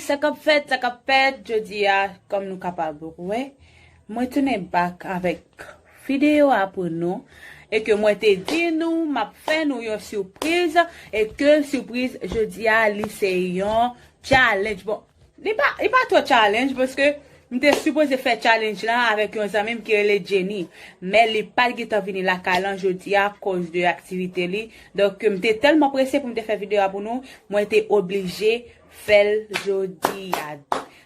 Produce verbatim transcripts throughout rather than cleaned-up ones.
Sa k ap fèt, sa k ap fèt, jodi a, kòm nou kapab wè, mwen tounen back avèk videyo a pou nou, e ke mwen te di nou, m ap fè nou yon sipriz, e ke sipriz jodi a, li se yon challenge. Bon, li pa, li pa twò challenge, paske m te sipoze fè challenge lan avèk yon zanmi m ki rele Jenny, men li pa t gentan vini lakay lan jodi a, koz de aktivite li. Donk, m te tèlman prese pou m te fè videyo a pou nou, mwen te oblije fè l jodi a.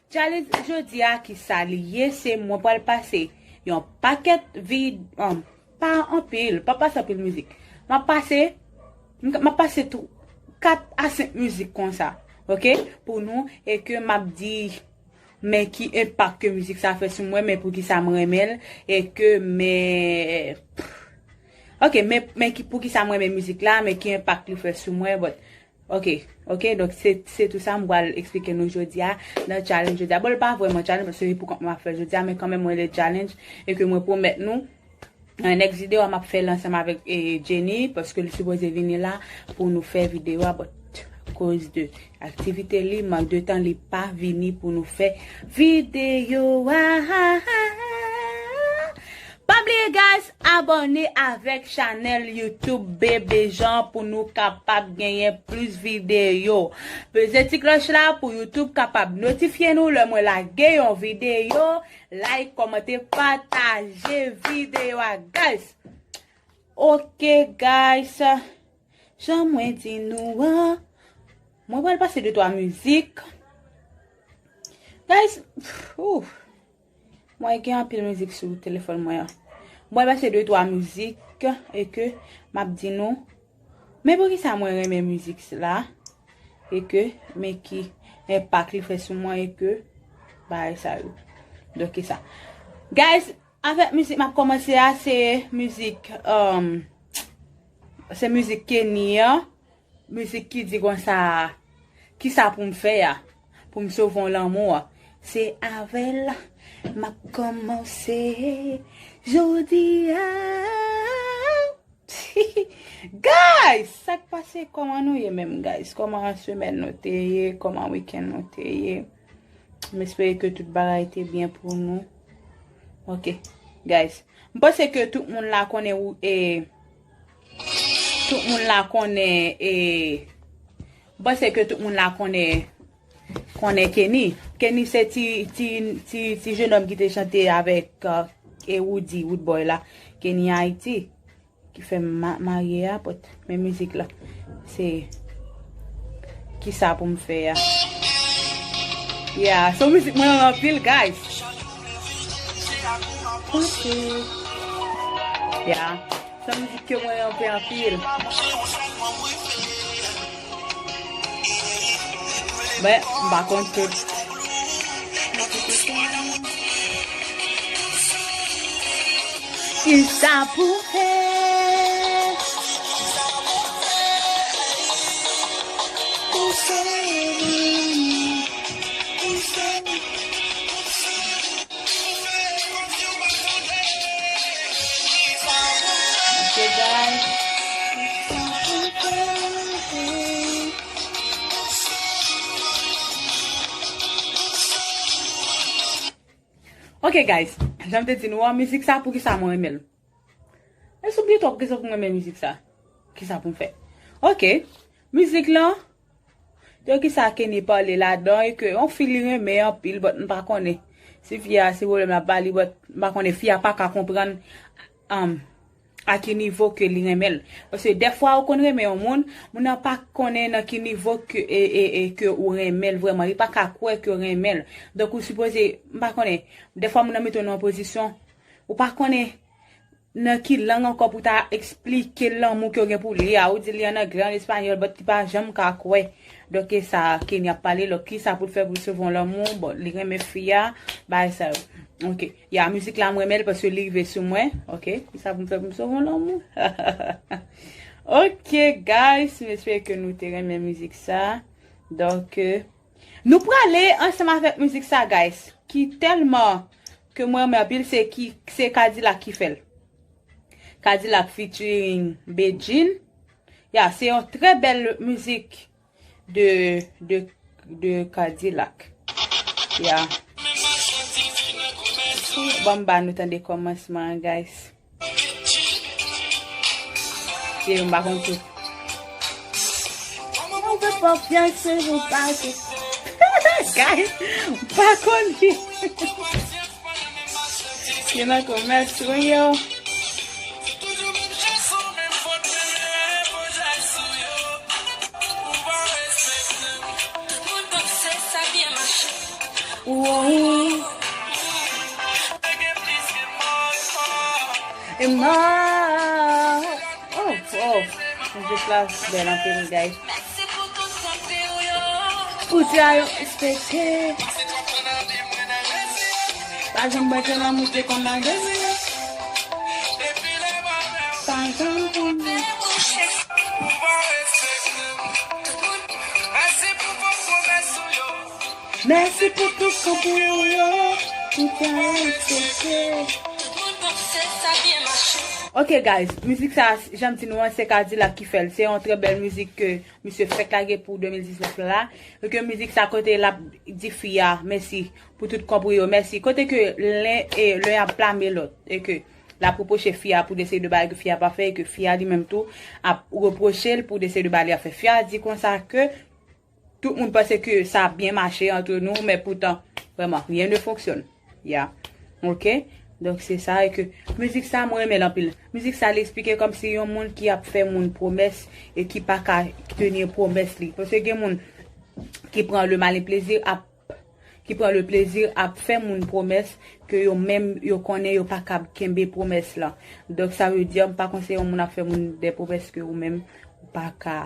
Challenge jodi a, ki sa li ye, se mwen pral pase yon pakèt vid, um, pa anpil, pa pase anpil mizik. M ap pase, m ap pase tou kat a senk mizik konsa, oke, pou nou, e ke m ap di, men ki enpak ke mizik sa fè sou mwen, men poukisa m renmen l, e ke, men, oke, men, men ki, poukisa m renmen mizik la, men ki enpak li fè sou mwen, but, oke, oke, donk se, se tou sa m pral eksplike nou jodi a, nan challenge jodi a. Bon, li pa vrèman challenge, paske se pou kont mwen m ap fè jodi a, men kanmenm mwen le challenge, e ke mwen pwomèt nou, nan next videyo a m ap fè l ansanm avèk, e, Jenny, paske li sipoze vini la pou nou fè videyo a, but koz de aktivite li, mank de tan, li pa vini pou nou fè videyo a. Pa bliye, guys, abòne avèk chanèl YouTube Bebe Jean pou nou kapab genyen plis videyo. Peze ti klòch la pou YouTube kapab notifye nou lè mwen lage yon videyo. Like, kòmante, pataje videyo a, guys. Oke, guys. Jan mwen di nou an, mwen pral pase de twa mizik. Guys, ouf. Mwen gen anpil mizik sou telefòn mwen an. Mwen pral pase de twa mizik e ke m ap di nou, men poukisa mwen renmen mizik la, e ke, men ki enpak li fè sou mwen, e ke, bagay sa yo. Donk, ki sa. Guys, avèk mizik m ap kòmanse a, se mizik, um, se mizik Kenny an, mizik ki di konsa, kisa pou m fè a, pou m sove yon lanmou a. Se avè l m ap kòmanse jodi a. Guys, sa k pase? Kòman nou ye menm, guys? Kòman semèn nou te ye? Kòman wikenn nou te ye? M espere ke tout bagay te byen pou nou. Ok, guys. M panse ke tout moun la konnen ou, e, tout moun la konnen, e, m panse ke tout moun la konnen, konnen Kenny. Kenny se ti, ti, ti, ti jenòm ki te chante avèk, uh, e Roody, Roodboy la. Kenny Haiti. Ki fè m ma-, marye a, but men mizik la, se kisa pou m fè a. Yeah, so mizik mwen renmen anpil, guys. Yeah, se mizik ke mwen renmen anpil. Men, m pa konn tout. Kisa pou fè? Pou fè. Ok, guys. Ok, guys. Jan m te di nou an, mizik sa, poukisa mwen renmen l? Men sou byen twòp, kisa pou mwen renmen mizik sa? Kisa pou m fè? Ok. Mizik lan, de kisa Kenny pale ladan, e ke yon fi li renmen anpil, but m pa konnen si fi a se pwoblèm la ba li, but m pa konnen fi a pa ka konprann, um, a ki nivo ke li renmen l. Paske dèfwa ou konn renmen yon moun, moun nan pa konnen nan ki nivo ke, e, e, e, ke ou renmen l vrèman. Li pa ka kwè ke w renmen l. Donk ou sipoze, m pa konnen, dèfwa moun nan mete w nan yon pozisyon, ou pa konnen nan ki lang ankò pou ta eksplike lanmou ke w gen pou li a. Ou di li an anglè, an espanyòl, but li pa janm ka kwè. Donk, e sa Kenny ap pale, lò, kisa pou l fè pou l sove yon lanmou, bon, li renmen fi a, bagay sa yo. Ok. Ya, mizik la, mwen renmen l paske li rive sou mwen. Ok. Kisa pou m fè pou m sove yon lanmou? Ok, guys, m espere ke nou te renmen mizik sa. Donk, e, nou prale ansanm avèk mizik sa, guys, ki tèlman ke mwen renmen anpil, se ki, se Kadilak ki fè l. Kadilak featuring Bedjine. Ya, se yon trè bèl mizik de, de, de Cadillac. Ya. Bon, m ba nou tande kòmansman an, guys. Ye, m pa konn tou. Mwen fè konfyans pou pase. Guys, m pa konn li. Ye nan kòmansman yo. Wow. E mò. Oh, oh. Mizik la bèl anpil, guys. Pou sa yo respekte. Pa janm manje nan moute konn nan demi. Pa janm konn. Mèsi pou tout konpli ou yo. Pou sa yo respekte. Ok, guys, mizik sa, jan m di nou an, se Cadillac ki fè l. Se yon trè bèl mizik ke misye fèk lage pou de mil diznèf la. E ke mizik sa kote l ap di fi a mèsi pou tout konpli yo, mèsi. Kote ke lè, e, lè y ap blame lòt, e ke l ap repwoche fi a pou de seri de bagay ke fi a pa fè, e ke fi a li menm tou ap repwoche l pou de seri de bagay li ap fè. Fi a di konsa ke tout moun panse ke sa ap byen mache antre nou, men poutan, vrèman, rien ne fonctionne. Ya. Ok? Donk, se sa, e ke mizik sa, mwen renmen l anpil. Mizik sa, li eksplike kòmsi yon moun ki ap fè moun pwomès e ki pa ka teni pwomès li. Paske gen moun ki pran le malin plezi ap, ki pran le plezi ap fè moun pwomès ke yo menm, yo konnen yo pa kab kenbe pwomès lan. Donk, sa vle di, m pa konseye yon moun ap fè moun de pwomès ke ou menm, ou pa ka,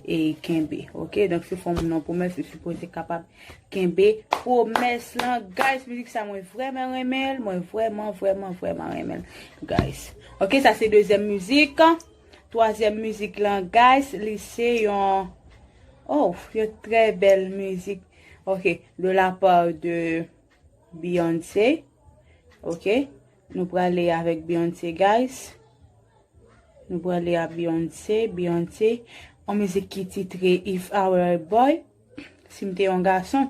e, kenbe. Ok? Donk, si w fè yon moun yon pwomès, ou sipoze kapab kenbe pwomès lan. Guys, mizik sa, mwen vrèman renmen l. Mwen vrèman, vrèman, vrèman renmen l, guys. Ok, sa se dezyèm mizik. Twazyèm mizik lan, guys, li se yon, oh, yon trè bèl mizik. Ok, de la part de Beyoncé. Ok, nou prale avèk Beyoncé, guys. Nou prale a Beyoncé, Beyoncé, yon mizik ki titre If I Were a Boy, si m te yon gason.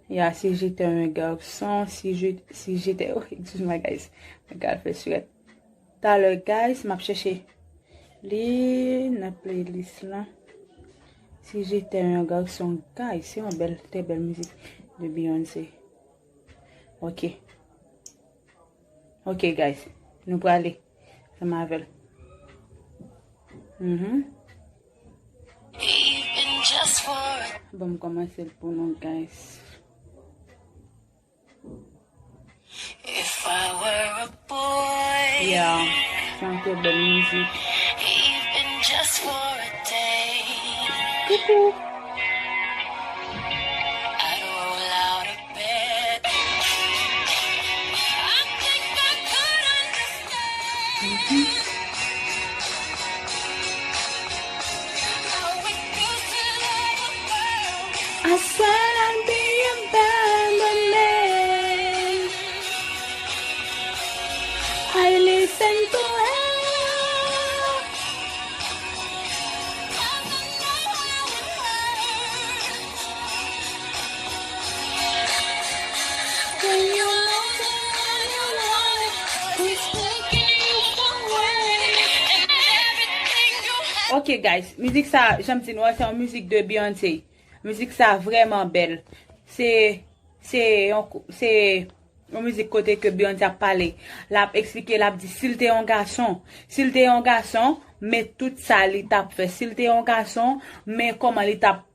Ya, si j'étais un garçon, si je, si j'étais, oh, excuse-moi, guys. Mwen ka fè sirèt. Talè, guys, m ap chèche li nan playlist lan. Si j'étais un garçon, guys, se yon bèl, trè bèl mizik de Beyoncé. Ok. Ok, guys. Nou prale ansanm avè l. Mhm. Bon, m kòmanse l pou nou, guys. Yeah, se yon trè bèl mizik. Koukou. I swear I'll be a bad man. I listen to her. Ok, guys, mizik sa, jan m di nou an, se yon mizik de Beyoncé. Mizik sa vrèman bèl. Se, se yon, se yon mizik kote ke Beyoncé ap pale. L ap eksplike, l ap di, si l te yon gason, si l te yon gason, men tout sa li t ap fè. Si l te yon gason, men kòman li t ap,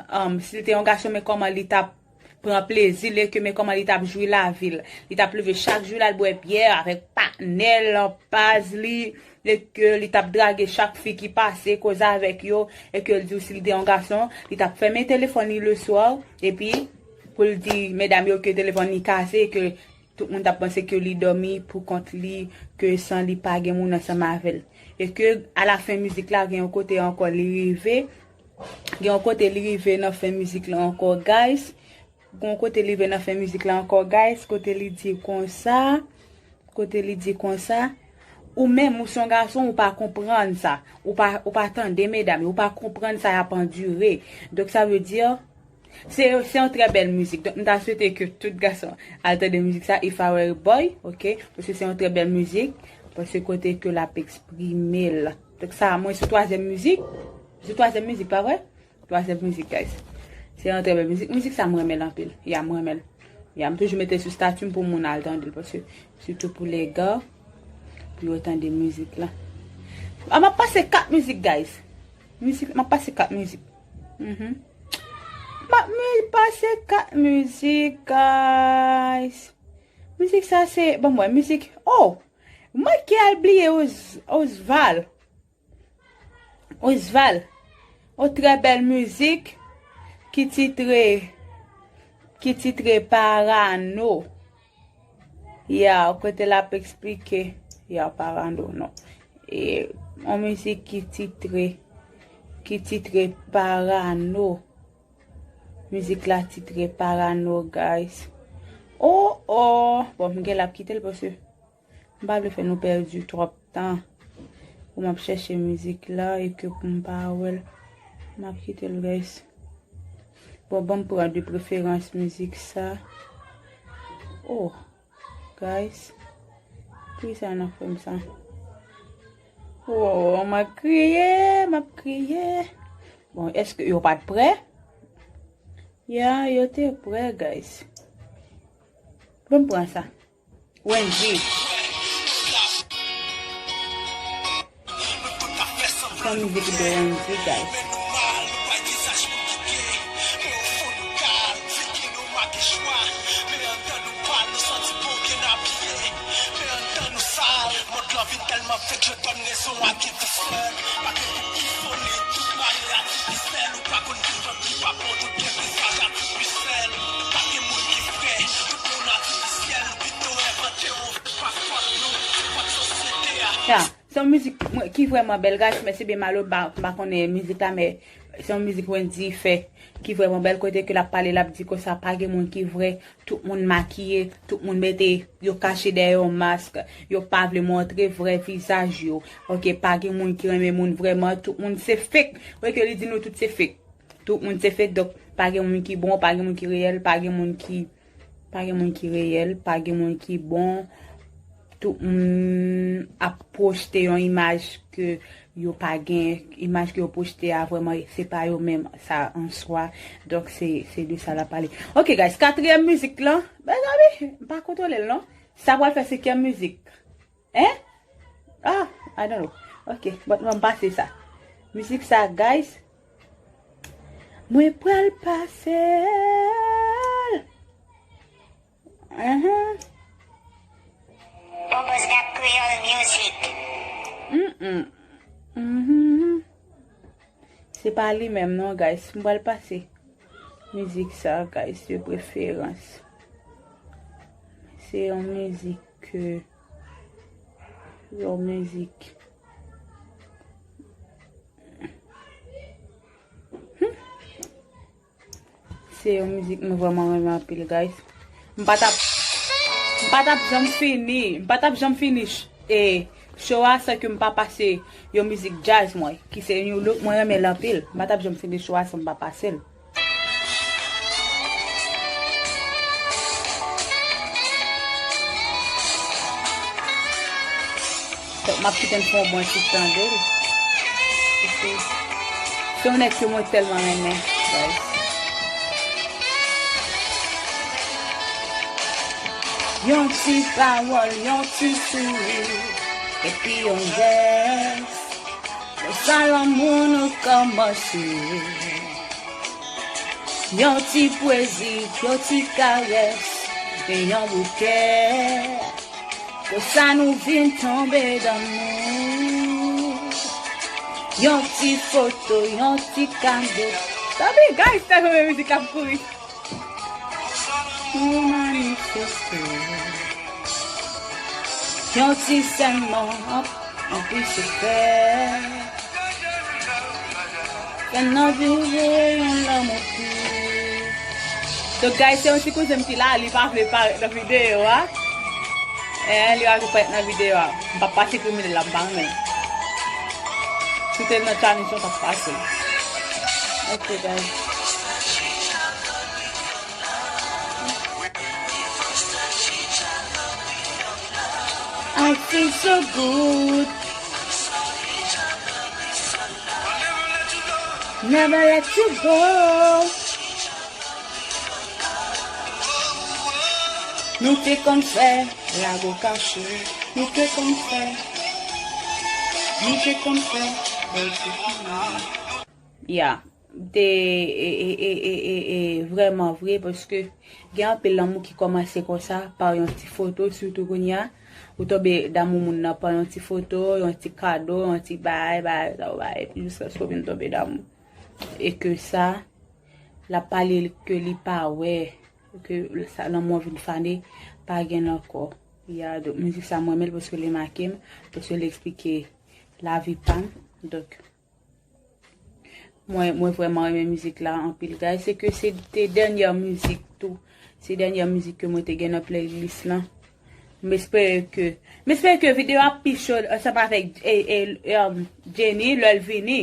um, si l te yon gason, men kòman li t ap pran plezi l, e ke men kòman li t ap jwi lavi l. Li t ap leve chak jou, l al bwè byè avèk patnè l, baz li, e ke li t ap drage chak fi ki pase, koze avèk yo, e ke l di w si l te yon gason, li t ap fèmen telefòn li leswa, epi pou l di medam yo ke telefòn li kase, e ke tout moun t ap panse ke li dòmi pou kont li, ke san li pa gen moun ansanm avè l. E ke alafen mizik la, gen yon kote ankò li rive, gen yon kote li rive nan fen mizik la ankò, guys. Gen yon kote li rive nan fen mizik la ankò, guys, kote li di konsa, kote li di konsa, ou menm, ou se yon gason, ou pa konprann sa. Ou pa, ou pa tande medam yo, ou pa konprann sa y ap andire. Donk, sa vle di, Se, se yon trè bèl mizik. Donk, m ta swete ke tout gason al tande mizik sa, If I Were a Boy, ok? Paske se yon trè bèl mizik. Paske kote ke l ap eksprime l. Donk, sa, mwen, sou twazyèm mizik. Sou twazyèm mizik, pa vre? Twazyèm mizik, guys. Se yon trè bèl mizik. Mizik sa, m renmen l anpil. Ya, m renmen l. Ya, m toujou mete l sou stati m pou moun al tande l. Paske, sitou pou lega, pou yo tande mizik la. A, m ap pase kat mizik, guys. Mizik, m ap pase kat mizik. Mhm. M ap mi-, pase kat mizik, guys. Mizik sa se, bon, mwen, mizik, oh! Mwen ki al bliye Os-, Osval. Osval. Yon trè bèl mizik ki titre, ki titre Parano. Ya, kote l ap eksplike. Ya, Parano, non. E, yon mizik ki titre, ki titre Parano. Mizik la titre Parano, guys. Oh, oh. Bon, m gen l ap kite l paske m pa vle fè nou pèdi twòp tan pou m ap chèche mizik la e ke pou m pa wè l. M ap kite l, guys. Bon, ban m pran de preferans mizik sa. Oh, guys. Poukisa n ap fè m sa? Oh, m ap kriye, m ap kriye. Bon, èske yo pa t prè? Ya, yo te prè, guys. Ban m pran sa. Wendyy. Sa mizik de Wendyy, guys. Ya, se yon mizik mwen, ki vrèman bèl, guys, men se byen malo, m pa, m pa konnen mizik la, men se yon mizik Wendyy fè ki vrèman bèl, kote ke l ap pale, l ap di konsa, pa gen moun ki vrè, tout moun makiye, tout moun mete, yo kache dèyè yon mask, yo pa vle montre vrè vizaj yo. Ok, pa gen moun ki renmen moun vrèman, tout moun se fake. Wè ke li di nou tout se fake. Tout moun se fake, donk pa gen moun ki bon, pa gen moun ki reyèl, pa gen moun ki, pa gen moun ki reyèl, pa gen moun ki bon. Tout moun ap pwojte yon imaj ke yo pa gen, imaj ke yo pwojte a vrèman se pa yo menm, sa an swa. Donk se, se de sa l ap pale. Ok, guys, katriyèm mizik lan, mezanmi, m pa kontwole l non. Sa pral fè senkyèm mizik. Hein? Ah, I don't know. Ok, but mwen pase sa. Mizik sa, guys. Mwen pral pase l. Mhm. Bon, bòs rap Kreyòl Music. Mm-mm. Mhm. Se pa li menm non, guys. M pral pase mizik sa, guys, de preferans. Se yon mizik ke, yon mizik. Hmm. Se yon mizik mwen vrèman renmen anpil, guys. M pa t ap, m pa t ap janm fini, m pa t ap janm fini ch-, e, show a san ke m pa pase yon mizik djaz mwen, ki se New Look, mwen renmen l anpil. M pa t ap janm fini show a san m pa pase l. Donk, m ap kite n fè yon bon ti tande l. Se, se yon nèg ke mwen tèlman renmen, guys. Yon ti pawòl, yon ti souri, epi yon jès. Konsa lanmou nou kòmanse. Yon ti pwezi, yon ti karès, e yon bouke. Konsa nou vin tonbe damou. Yon ti foto, yon ti kado. Tanpri, guys, tèlman men mizik la ap kouri. Pou manifeste. Yon ti sèman, anpil sekrè. Fè n nan viv yon lanmou pi. Donk, guys, se yon ti kouzen m ki la, li pa vle parèt nan videyo a. Eh, li pa vle parèt nan videyo a. M p ap pase kriminèl la, m pa renmen. Si te nan Chinese, m t ap pase. Ok, guys. I feel so good. Never let you go. Nou te konn fè lago kache. Nou te konn fè. Nou te konn fè. Ya, te e, e, e, e, e, e, vrèman vre, paske gen anpil lanmou ki kòmanse konsa, pa yon ti foto, sitou kounye a, ou tonbe damou moun nan pa yon ti foto, yon ti kado, yon ti bay, bay, sa w bay, epi jiskaske w vin tonbe damou. E ke sa, l ap pale ke li pa wè, ke sa, lanmou an vin fane, pa gen l ankò. Ya, donk, mizik sa, mwen renmen l paske li make m, paske li eksplike lavi pa m. Donk, mwen, mwen vrèman renmen mizik la anpil, guys. Se ke se te dènyè mizik tou. Se dènyè mizik ke mwen te gen nan playlist lan. M espere ke, m espere ke videyo a pi cho ansanm avèk, e, e, um, Jenny lè l vini.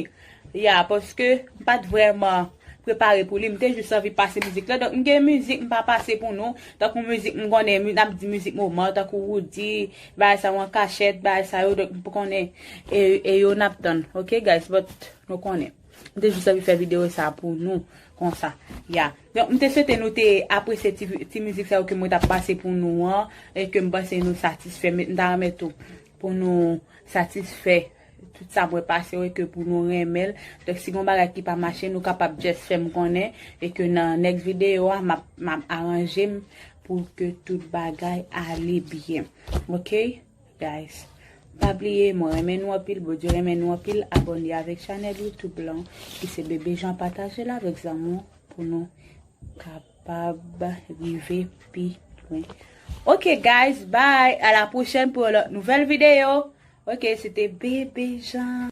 Ya, paske m pa t vrèman prepare pou li. M te jis anvi pase mizik la. Donk, m gen mizik m pa pase pou nou. Tankou mizik m konnen, mi- n ap di mizik moman, tankou Roody, bagay sa yo an kachèt, bagay sa yo. Donk, m konnen e, e yo n ap tann. Ok, guys, but nou konnen. M te jis anvi fè videyo sa pou nou, konsa. Ya. Donk, m te swete nou te apresye ti, ti mizik sa yo ke mwen t ap pase pou nou an, e ke m panse nou satisfè. M ta renmen tou pou nou satisfè tout sa mwen pase yo, e ke pou nou renmen l. Donk, si gon bagay ki pa mache, nou kapab just fè m konnen, e ke nan next videyo a, m ap, m ap aranje m pou ke tout bagay ale byen. Ok, guys? Pa bliye, mwen renmen nou anpil, Bondye renmen nou anpil. Abòne avèk chanèl YouTube lan, ki se Bebe Jean, pataje l avèk zanmi w pou nou kapab rive pi lwen. Ok, guys, bye. À la prochaine pour yon lòt nouvèl videyo. Ok, se te Bebe Jean.